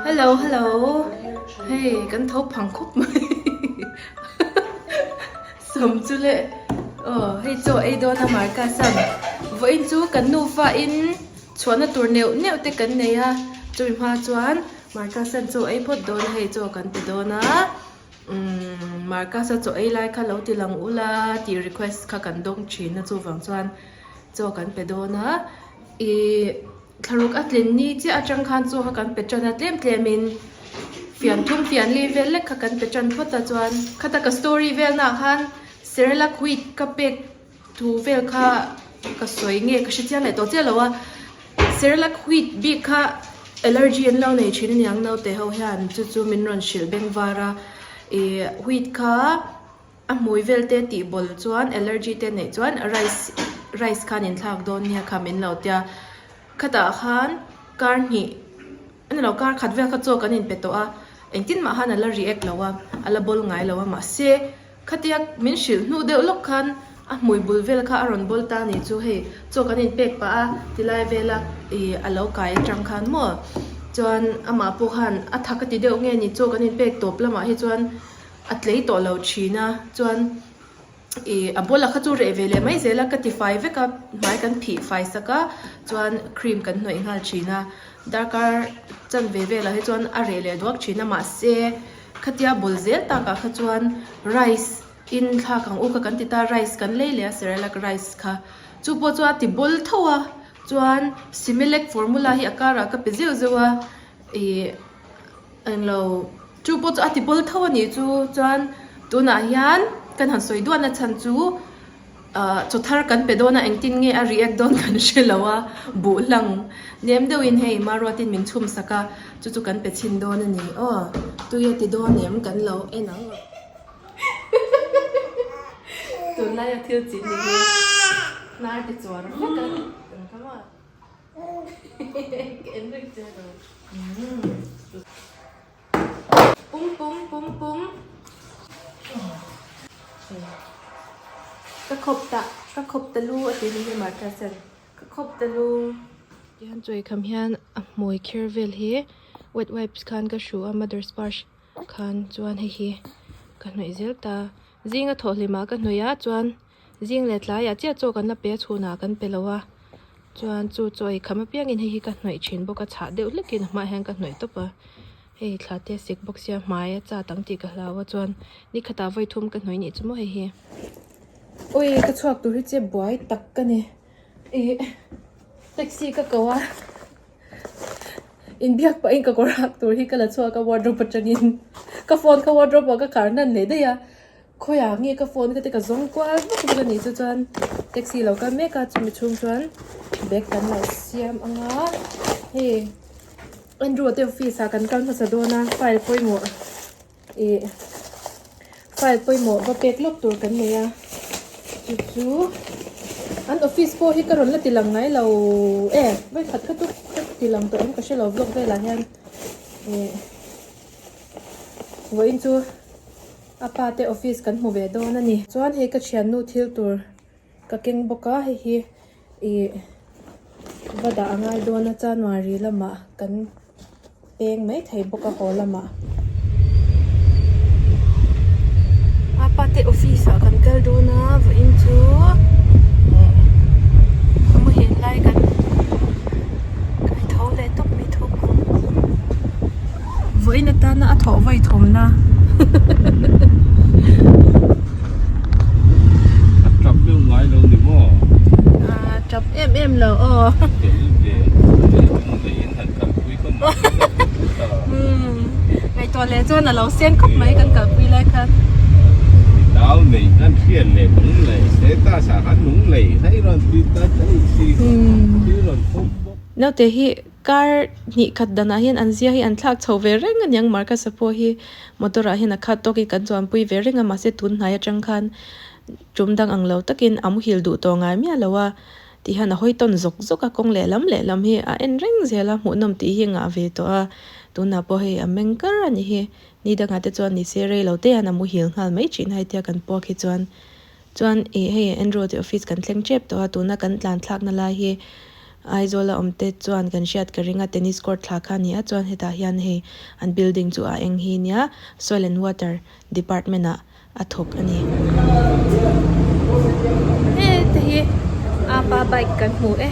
Hello hello hei kan tho phang khawp mai sawm chu le aw hei chaw ei dawn a Marcus an vawiin chu kan nufa in chhuahna tur neuh neuh te kan nei a chumi hma chuan Marcus an chaw ei phawt dawn a hei chaw kan ti dawn a umm Marcus a chaw ei lai kha lo ti lang ula tih request kha kan dawng thin a chuvang chuan chaw kan pe dawn a ihh. Thlaruk a tlin ni chiah atang khan chaw kha kan pe tan a tlem tlem in fian thum fian li vel lek kha kan pe tan phawt a chuan khata ka story vel naah khan Cerelac wheat ka pek thu vel kha ka sawi nge ka hre chiang leh tawh chiah lo a Cerelac wheat bik kha allergy an lo nei thin aniang naute ho hian chu chu min rawn hrilh beng var a ih wheat kha. A hmui vel te tih bawl chuan allergy te neih chuan rice rice khan in thlak dawn nia kha min lo tia khatah khan kar hnih a ni lo kar khat vel kha chaw kan in pe tawh a engtin mah khan a la react lo a a la bawl ngai lo a mahse khatia min hrilh hnu deuh lawk khan a hmui bul vel kha a rawn bawl ta a nih chu hei chaw kan in pek pah a tilai vela ih a lo kai atang khan maw chuan amah pawh khan a thak a ti deuh nge ni chaw kan in pek tawp lamah hi chuan. A tlei tawh lo thin a, chuan ih a bawla kha chu reh ve leh mai zel a, ka ti fai vek a, hmai kan phih fai sak a, chuan cream kan hnawih nghal thin a, darkar chanve velah hi chuan a reh leh duak thin a, mahse khatia bawl zel takah kha chuan rice in thlak ang u kha kan ti ta, rice kan lei leh a Cerelac rice kha, chu pawh chu a ti bawl tho a, chuan Similac formula hi a karah ka pe zeuh zeuh a, ih. Englo, chu pawh chu a ti bawl tho a nih chu, chuan tunah hian kan han sawi duahna chhan chu ah chaw thar kan pe dawn a engtin nge a react dawn kan hre lo a, buh hlang nem deuhin hei Maruatin min chhum sak a, chu chu kan pe chhin dawn a ni aw, tui a ti dawn em kan lo en ang. Tunlaia thil chin ni hi hnar ti chuar vek a, kan kham a. Pum pum pum pum Ka khawp ta ka khawp ta lu a ti ni hi Martha sen ka khawp ta lu Tihian chawi kham hian a hmui kher vel hi wet wipes khan ka hru a mother's brush khan chuan hei hi ka hnawih zel ta zinga thawhhlimah ka hnawih a chuan. Zing leh tlaiah chiah chaw kan la pe a chhunah kan pe lo a chuan chu chaw ei kham apiangin hei hi ka hnawih thin bawk a chhah deuh hlekin a hmaah hian ka hnawih tawp a hei thla te a sik bawk sia hmai a chat ang tih ka hlau a chuan ni khatah vawi thum ka hnawih nih chu maw hei hi. Awi ka chhuak tur hi che buai tak ka ni ih taxi ka ko a inbiak pahin ka kawr hak tur hi ka la chhuak a wardrobe atangin ka phone kha wardrobe ah ka khar hnan leh daih a. Khawiah nge ka phone ka ti ka zawng kual vak vak a nih chu chuan taxi lo kal mek a chumi chhung chuan bag kan lo siam ang a hei Andrew te office ah kan kal hmasa dawn a file pawimawh ih file pawimawh va pek lawk tur kan nei a chu chu an office pawh hi ka rawn la ti lang ngai lo e vawikhat kha chu ka ti lang tawh em ka hre lo vlog velah hian ih vawiin chu. A pa te office kan hmu ve dawn a ni. Chuan hei ka thiannu thil tur ka keng bawk a hei hi ih va dah a ngai dawn a January lamah kan peng mai thei bawk a haw lamah. A pa te office ah kan kal dawn a vawiin chu ih a muhil lai kan kai tho leh tawp mai tho ang. Vawiin atana a thawh vawi thawmna. A tap deuh ngai lo ni maw? A tap em em lo aw. Tel ve lung neiin han kalpui kha mak deuh a ti ta. Ngaihtuah leh chuan a lo sen khawp mai kan kalpui lai khan. Nau nei kan hriat leh nung leh se ta sa khan nung lei hei rawn ti ta daih si thil rawn khawm bawk. Naute hi Kar hnih khat danah hian an zia hi an thlak chho ve reng a niang Marcus-a pawh hi motor ah hian a khat tawkin kan chuanpui ve reng a mahse tun hnai atang khan tum dang ang lo takin a muhil duh tawh ngai miah lo a tih hian a hawi tawn zawk zawk a kawng lehlam lehlam hi a en reng zel a hmuhnawm tih hi ngah ve tawh a tunah pawh hei a meng kar a ni hi ni dangah te chuan ni se rei lo te hian a muhil nghal mai thin a hetia kan puak hi chuan chuan ih hei Andrew te office kan thleng tep tawh a tuna kan tlan thlakna lai hi. Aizawl a awm te chuan kan hriat ka ring a tennis court thla kha a ni a chuan hetah hian hei an building chu a eng hi nia soil and water department ah a thawk a ni. Hete hi apa bike kan hmu e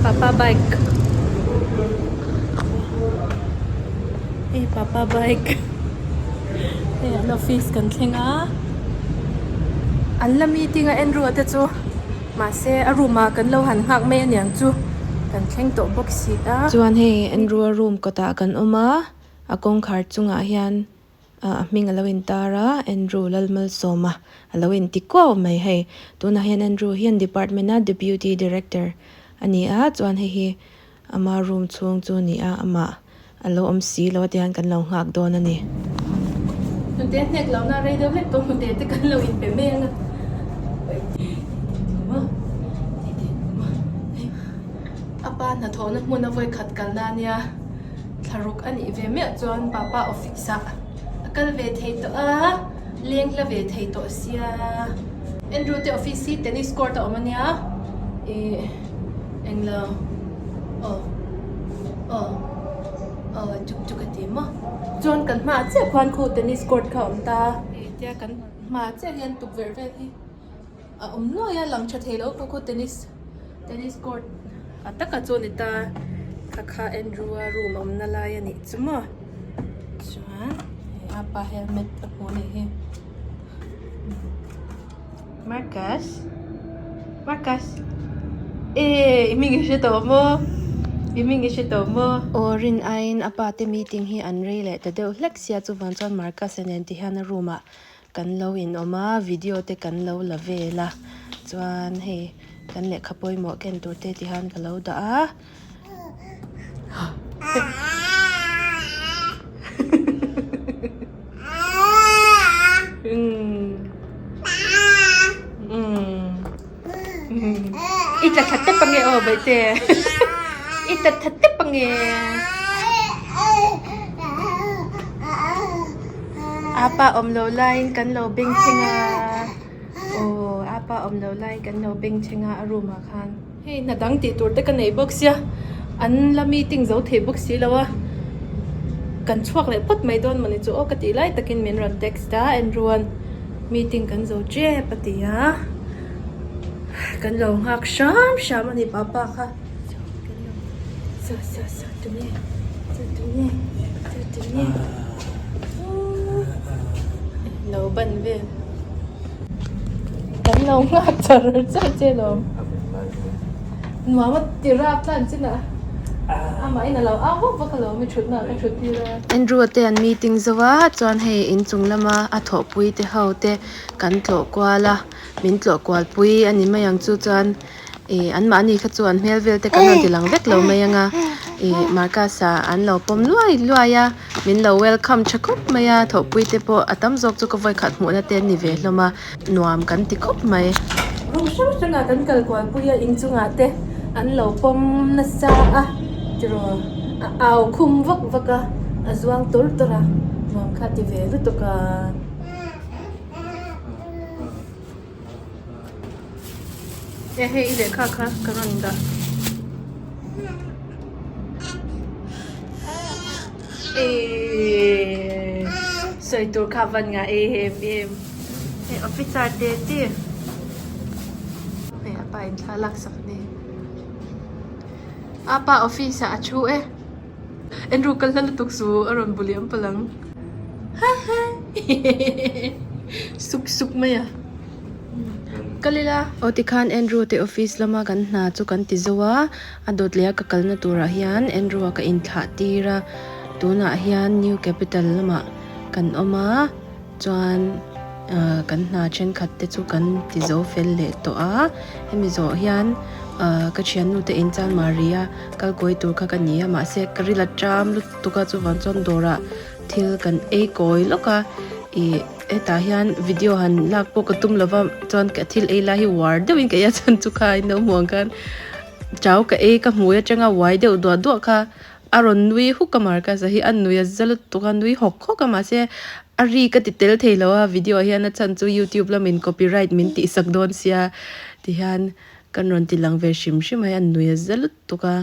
papa bike hei papa bike hei an office kan thleng a an la meeting a Andrew a te chu mahse a room ah kan lo han nghak mai aniang chu kan thleng tawh bawk si a. Chuan hei Andrew a room kawtah kan awm a a kawngkhar chungah hian. a hming alo intar a Andrew Lalmalsawma alo inti kuau mai hei tunah hian Andrew hian department a deputy director a ni a chuan hei hi ama room chhung chu a ni a amah alo awm si lo a tihian kan lo nghak dawn a ni. Hnute hnek lohna rei deuh hlek tawh hnute te kan lo inpe mai ang a. A pa hnathawhna hmun a vawikhat kalna a nia. Thlaruk a nih ve miah chuan papa office ah a kal ve thei tawh a, leng hla ve thei tawh sia. Andrew te office hi tennis court a awm a nia, ih englo aw aw aw chuk chuk a ti maw. Chuan kan hmaah chiah khuan khu tennis court kha a awm ta. Hei tia kan hmaah chiah hian tukverh vel hi. A awm nuai a lang tha thei lo khaw khaw tennis tennis court a taka chu a ni ta kha kha Andrew a room a awmna lai a nih chu maw chuan hei a pa helmet a hmuh a nih hi Marcus Marcus eh i hming i hre tawh maw i hming i hre tawh maw. Aw rin aiin a pa te meeting hi an rei leh ta deuh hlek sia chuvang chuan Marcus a nen ti hian a room ah Kan lo in awm a, video te kan lo la vel a, chuan hei kan lehkha pawimawh ken tur te ti hian ka lo dah a. I tla thla tep ange aw baihte i tla thla tep ange. Apa awm lo laiin kan lo beng thleng a aw apa awm lo laiin kan lo beng thleng a a room ah khan. Hei hna dang tih tur te ka nei bawk sia an la meeting zo thei bawk si lo a kan chhuak leh phawt mai dawn mawni chu aw ka tih lai takin min rawn text a Andrew-a'n meeting kan zo tep a ti a kan lo nghak hram hram a ni papa kha. Lo ban vel kan lo nghak char char che lawm nuam a ti rap tlan chin a amah in a lo au vak vak a lo mi thut na ka thut tir a. Andrew te an meeting zo a chuan hei inchung lama a thawhpui te ho te kan tlawh kual a min tlawh kual pui a ni mai ang chu chuan. Ih an mahni kha chu an hmel vel te kan rawn ti lang vek lo mai ang a ih Marcus ah an lo pawm luai luai a min lo welcome tha khawp mai a thawhpui te pawh a tam zawk chu ka vawikhat hmuhna te an ni ve hlawm a nuam kan ti khawp mai. Room hrang hrangah kan kal kual pui a inchungah te an lo pawm nasa a tiraw a au khum vak vak a a zuang tawr tawr a nuam kha ti ve lutuk a. E hei i lehkha kha ka rawn dah. Eeeee sawi tur kha van ngah em em. Hei officer te te hei a pa in thla lak sak a ni. A pa office ah a thu e. Andrew kal hla lutuk su a rawn bu liam palh ang. Ha ha suk suk mai a. Kal ila. Aw tikhan Andrew te office lama kan hna chu kan ti zo a, a dawt leh a ka kalna turah hian Andrew a ka inthlah tir a, tunah hian New Capital lamah kan awm a, chuan ah kan hna thenkhat te chu kan ti zo fel leh tawh a, hemi zawh hian ah ka thiannu te inchan Maria kal kawi tur kha ka ni a, mahse ka ril a ṭam lutuk a chuvang chuan dawrah thil kan ei kawi lawk a ih hetah hian video han lak pawh ka tum lova chuan ka thil ei lai hi uar deuhin ka ei a chuan chu kha in lo hmuh ang khan chau ka ei ka hmui atanga uai deuh duah duah kha a rawn nui huk a Marcus-a hi a nui a za lutuk a nui hawk hawk a mahse a ri ka ti tel thei lo a video ah hian a chhan chu youtube lamin copyright min tihsak dawn sia ti hian. kan rawn ti lang ve hrim hrim a hei a nui a za lutuk a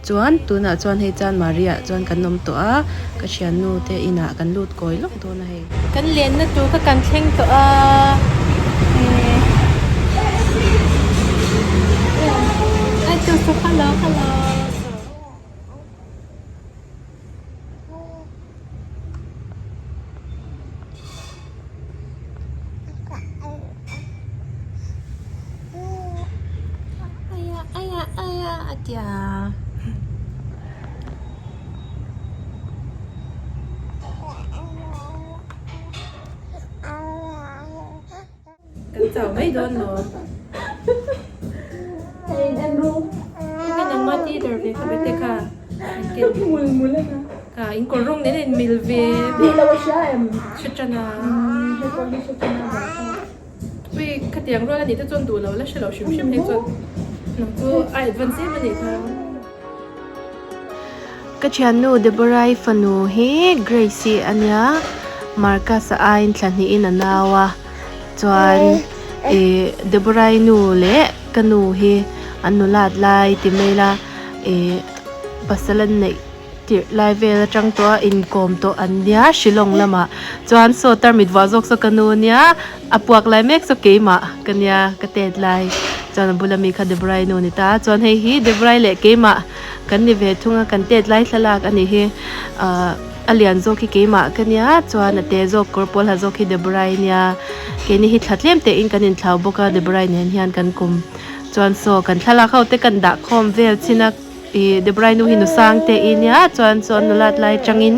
chuan tunah chuan hei Chanmari ah chuan kan awm tawh a ka thiannu te inah kan lut kawi lawk dawn a hei. Kan lenna tur kha kan thleng tawh a eh hello hello. A tia. Kan chau mai dawn lo. Ka nangma ti dar ve kha bete kha. Mul mul a. Ka in kawr rawng nen a in mil ve. Tih lo a hria em? Hre tan a. He pawh hi hre tan a vah kha. Ui khatiang rual a nih te chuan duh lo la hre lo hrim hrim hei chuan nang chu a advance em a nih kha. Ka thiannu Deborah-i fanu hi Grace-i a nia, Marcus-a aiin thla hnihin a nau a, chuan ih Deborah-i nu leh ka nu hi an nulat lai ti mai ila ih pasal an neih tirh lai vel atang tawh a inkawm tawh an nia Shillong lamah chuan saw tarmit vuah zawk saw ka nu nia a puak lai mek saw keimah ka nia ka tet lai chuan a bula mi kha Deborah-i nu a ni ta a chuan hei hi Deborah-i leh keimah kan ni ve thung a kan tet lai thlalak a ni hi ahh a lian zawk hi keimah ka nia chuan a te zawk kawr pawl ha zawk hi Deborah-i nia keini hi thla tlem te in kan inthlau bawk a Deborah-i nen hian kan kum chuan saw kan thlalak ho te kan dah khawm vel chin a. Ih Debrai nu hi nu sang te i nia chuan chuan nulat lai tangin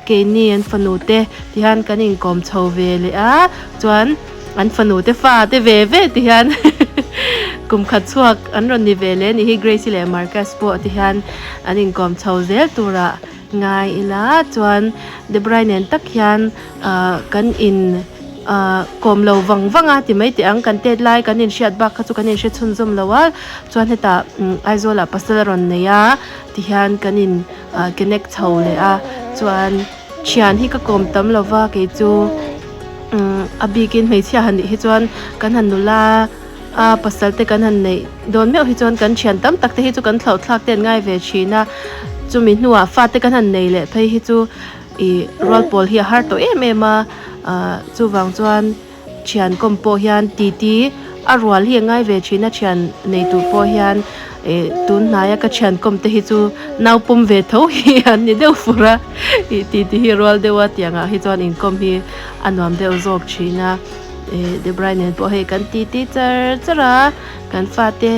keini an fanu te tihian kan inkawm chho ve leh a chuan an fanu te fa te ve ve tihian kum khat chhuak an rawn ni ve leh a nih hi Grace-i leh Marcus pawh tihian an inkawm chho zel turah ngai ila chuan Debrai nen tak hian ah kan in ah kawm lo vang vang a ti mai teh ang kan tet lai kan inhriat bak kha chu kan inhre chhunzawm lo a chuan hetah Aizawl ah pasal a rawn nei a tihian kan in ah connect chho leh a chuan thian hi ka kawm tam lo va kei chu a bikin hmeichhia han nih hi chuan kan han nula a pasal te kan han neih dawn meuh hi chuan kan thian tam tak te hi chu kan thlauh thlak te an ngai ve thin a chumi hnuah fate kan han nei leh phei hi chu. Ih rual pawl hi a har tawh em em a ah chuvang chuan thian kawm pawh hian titi a rual hi a ngai ve thin a thian nei tur pawh hian ih tun hnaia ka thian kawm te hi chu nau pawm ve tho hi an ni deuh fur a ih titi hi rual deuh a tiang ah hi chuan inkawm hi a nuam deuh zawk thin a ih Debrai nen pawh hei kan titi char char a kan fate.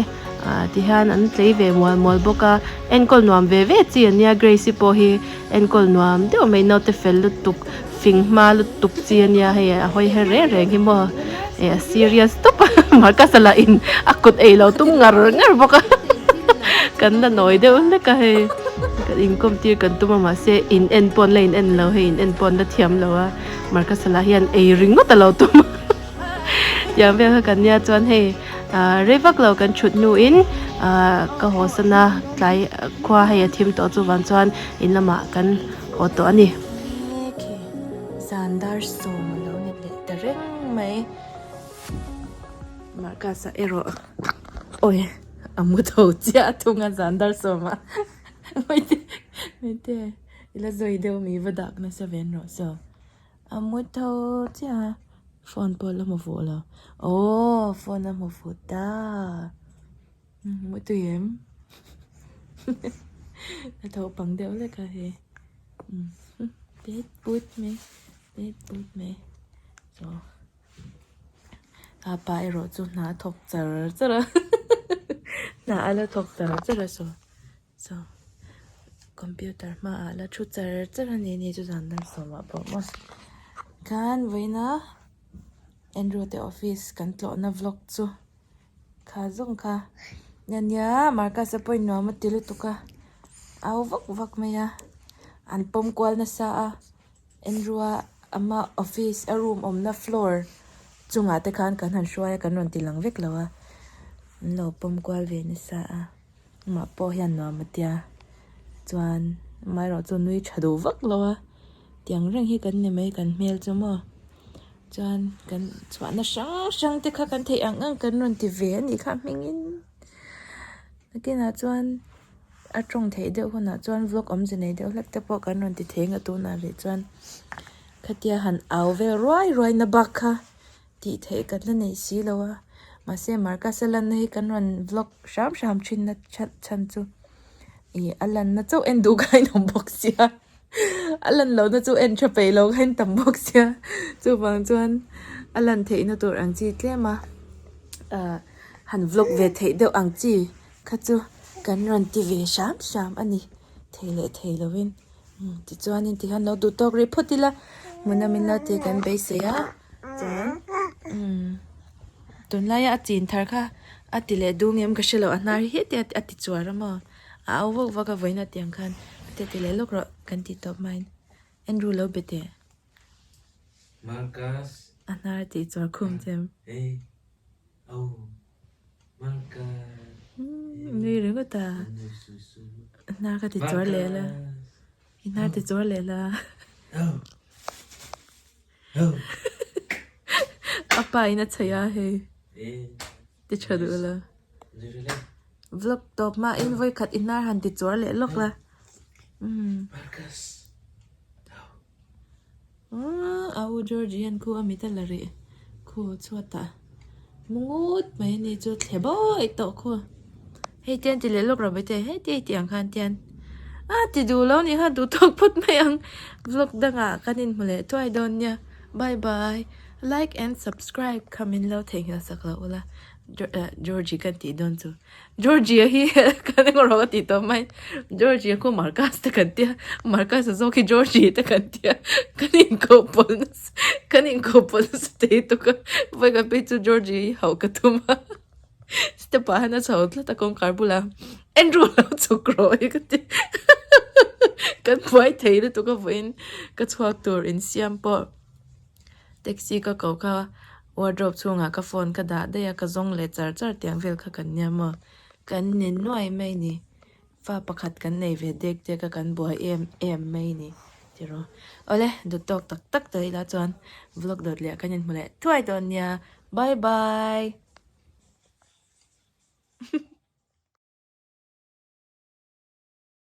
Ah tihian an tlei ve mual mual bawk a enkawl nuam ve ve chi ania Grace-i pawh hi enkawl nuam deuh mai naute fel lutuk fing hma lutuk chi ania hei a hawi her reng reng hi maw eh a serious tawp a Marcus-a lah in a kut ei lo tum ngar ngar bawk a kan la nawi deuh hlek a hei kan inkawm tir kan tum a mahse in en pawn la in en lo hei in en pawn la thiam lo a Marcus-a lah hian ei ringawt a lo tum a. Tiang vel kha kan nia chuan hei ah rei vak lo kan thut hnuin ah ka haw san a tlai khua hei a thim tawh chuvang chuan in lamah kan haw tawh a ni. Zan dar sawm a lo ni leh ta reng mai Marcus ah erawh awi a mu tho chiah thung a zan dar sawm ah maite maite ila zawi deuh mi va dak nasa ven rawh saw. A mu tho chiah a phone pawh la hmu fuh lo aww phone a hmu fuh ta mu tui em a tho pang deuh lek a hei pet put mai pet put mai chaw a pa erawh chu hna a thawk char char a hna a la thawk char char a saw. Saw computer hmaah la thu char char a ni ni chu zan dar sawmah pawh maw khan vawiina Andrew te office kan tlawhna vlog chu kha zawng kha ania Marcus a pawhin nuam a ti lutuk a au vak vak mai a an pawm kual nasa a Andrew a ama office a room awmna floor chungah te khan kan han hruai a kan rawn ti lang vek lo a an lo pawm kual ve nasa a. Amah pawh hian nuam a tia chuan amaherawh chu nui tha duh vak lo a tiang reng hi kan ni mai kan hmel chu maw chuan kan chhuahna hrang hrang te kha kan theih ang ang kan rawn ti ve a nih kha hmingin. Nakinah chuan a tawng theih deuh hunah chuan vlog awmze nei deuh hlek te pawh kan rawn ti thei ang a tunah rih chuan khatia han au vel ruai ruai na bak kha tih theih kan la nei si lo a mahse Marcus a lanna hi kan rawn vlog hram hram thin na chhan chu ih a lanna chauh en duh kha a inawm bawk sia a lan lohna chu en tha peih lo kha a intam bawk sia chuvang chuan a lan theihna tur ang chi tlem a ah han vlog ve theih deuh ang chi kha chu kan rawn ti ve hram hram a ni thei leh thei lovin tichuanin tikhan lo duh tawk rih phawt ila hmun a min lo tih kan beisei a chuan umm tunlaia a chin thar kha a ti leh dum em ka hre lo a hnar hi heti a ti chuar a maw a au vak vak a vawiin a tiang khan a ti ti leh lawk rawh kan tih tawp hmain Andrew lo be teh. Marcus. A hnar a tih chuar khum chem. Hey. Oh. Marcus. Nui ringawt a. A hnar ka ti chuar leh la. I hnar ti chuar leh la. Oh. Oh. A pa in a chhaih a hei. Ti tha duh la. Vlog tawp hma in vawi khat i hnar han ti chuar leh lawk la. Marcus. A u George hian khu a mit a la rih khu chhuatah mu ngut mai a ni chu thle bawi tawh khu hei te an ti leh lawk rawh bete hei te tih ang khan tian a ti duh lo nih kha duh tawk phawt mai ang vlog dangah kan inhmu leh thuai dawn nia bye bye like and subscribe kha min lo theihnghilh sak loh ula George kan tih dawn chu. Georgia hi kan engawh rawh ka tih tawh mai Georgia khu Marcus te kan tia Marcus a zawk hi Georgie te kan tia kan inkoh pawlh nasa kan inkoh pawlh nasa thei tuk a vawi khat phei chu Georgie hi hauh ka tum a step ah hian a chho tlat a kawngkhar bulah Andrew lo chhuk rawh hi ka ti kan buai thei lutuk a vawiin ka chhuak tur insiam pawh. Taxi ka ko kha wardrobe chhungah ka phone ka dah daih a ka zawng leh char char tiang vel kha kan nia maw kan ni nuai mai ni fa pakhat kan nei ve dek dek a kan buai em em mai ni tiraw awle duh tawk tak tak tawh ila chuan vlog dawt leh kan inhmu leh thuai dawn nia bye bye.